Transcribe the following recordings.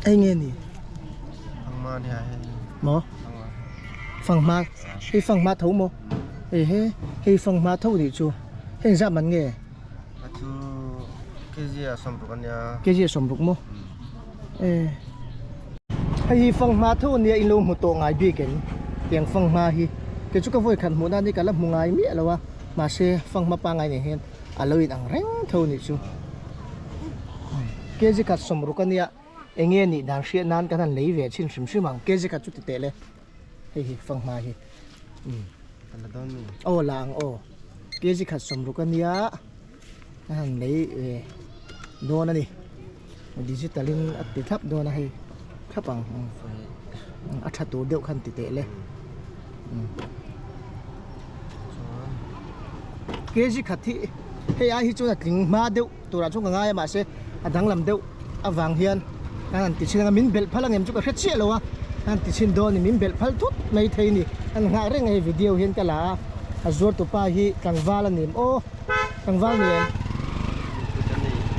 Hei nge ni? Fanghma nia hei. Maw? Fanghma. Hei fanghma tho maw? Ehe, hei fanghma tho nih chu. Heng zah man nge? A chu kg a 60 a nia. Kg a 60 maw? E. Hei hi fanghma tho ania in lo hmu tawh ngai bik em? Tiang fanghma hi. Kei chu ka vawi khat hmuh nan hi ka la hmu ngai miah lo a. Mahse fanghma pangngai nen hian a lo in ang reng tho nih chu. Kg khat 60 a nia. Enge nih dan hriat nan kan han lei ve chhin hrim hrim ang. Kg khat chu ti teh le. Hei hi fanghma hi. Umm. La dawn mi? Aw la ang aw. Kg khat 60 a nia. Kan han lei ve dawn a ni. Digital in a ti thlap dawn a hei. Thlap ang. A tha tur deuh khan ti teh le. Kg khat hi hei ai hi chuan a tling hma deuh turah chuan ka ngai a mahse a danglam deuh avang hian an han ti chhin anga min belh phal angem chu ka hre chiah lo a an han ti chhin dawn a ni min belh phal thut mai thei a ni an nghah reng a hei video hian ka la a a zuar tupa hi tlangval a ni em aw tlangval ni em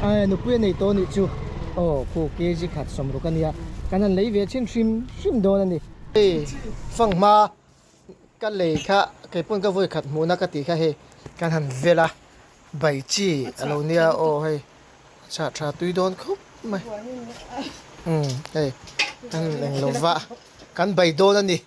ae nupui a nei tawh a nih chu aw khu kg khat 60 a nia kan han lei ve chhin hrim hrim dawn a ni. Hei fanghma Ka lei kha keipawn ka vawi khat hmuhna ka tih kha hei kan han vel a, bai chi a lo nia aw hei chah tha tui dawn khawp mai umm hei kan eng lo va kan bai dawn a ni.